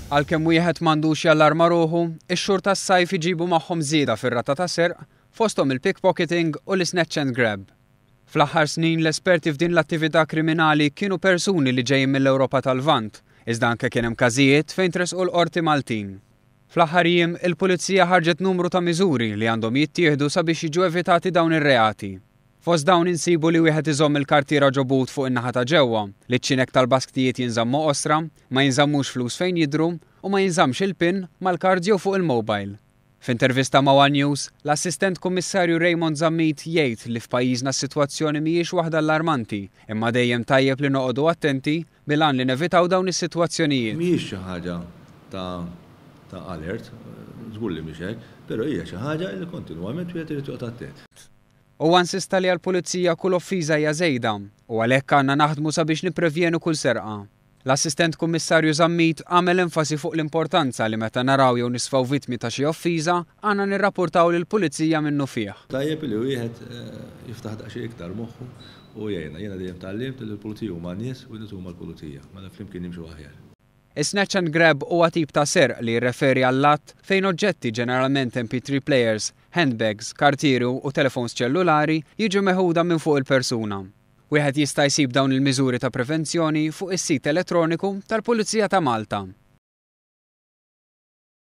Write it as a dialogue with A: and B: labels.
A: Għalkemm wieħed m'għandux jallarma ruħu, ix-xhur tas-sajf iġibu magħhom żieda fir-rata ta' serq, fosthom il-pickpocketing u l-isnatch and grab. Fl-aħħar snin l-esperti f'din l-attività kriminali kienu persuni li ġejjin mill-Ewropa tal-Lvant, iżda anke kien hemm każijiet fejn tressqu l-Qorti Maltin. Fl-aħħar jiem, il-Pulizija ħarġet numru ta' miżuri li għandhom jittieħdu sabiex jiġu evitati dawn ir-reati. Fost dawn insibu li wieħed iżomm il-kartiera ġo but fuq in-naħa ta' ġewwa, li ċ-ċineg tal-basktijiet jinżammu qosra, ma jinżammux flus fejn jidhru u ma jinżammx il-pin mal-kard jew fuq il-mobile. F'intervista ma' one News, l-Assistent Kummissarju Raymond Zammit jgħid li f'pajjiżna s-sitwazzjoni mhijiex waħda allarmanti imma dejjem tajjeb li noqogħdu attenti bil-għan li nevitaw dawn is-sitwazzjonijiet.
B: Mhijiex xi ħaġa ta' ta' alert, żgur li mhix hekk, però hija xi ħaġa li kontinwament wieħed irid joqgħod attent.
A: Huwa insista li għall-Pulizija kull offiża hija żejda u għalhekk għandna naħdmu sabiex nipprevjenu kull serqa. L-Assistent Kummissarju Zammit għamel enfasi fuq l-importanza li meta naraw jew nisfaw vittmi ta' xi offiża għandna nirrapportaw lill-Pulizija minnufih.
B: Tajjeb li wieħed jiftaħ daqsxejn iktar moħħu u jgħinna. Jiena dejjem tgħallimt li l-Pulizija huma n-nies u n-nies huma l-Pulizija. Mela flimkien nimxu aħjar.
A: Is-snatch and grab huwa tip ta' serq li jirreferi għall-att fejn oġġetti, ġeneralment MP3 players, handbags, kartieri u telefons ċellulari, jiġu meħuda minn fuq il-persuna. Wieħed jista' jsib dawn il-miżuri ta' prevenzjoni fuq is-sit elettroniku tal-Pulizija ta' Malta.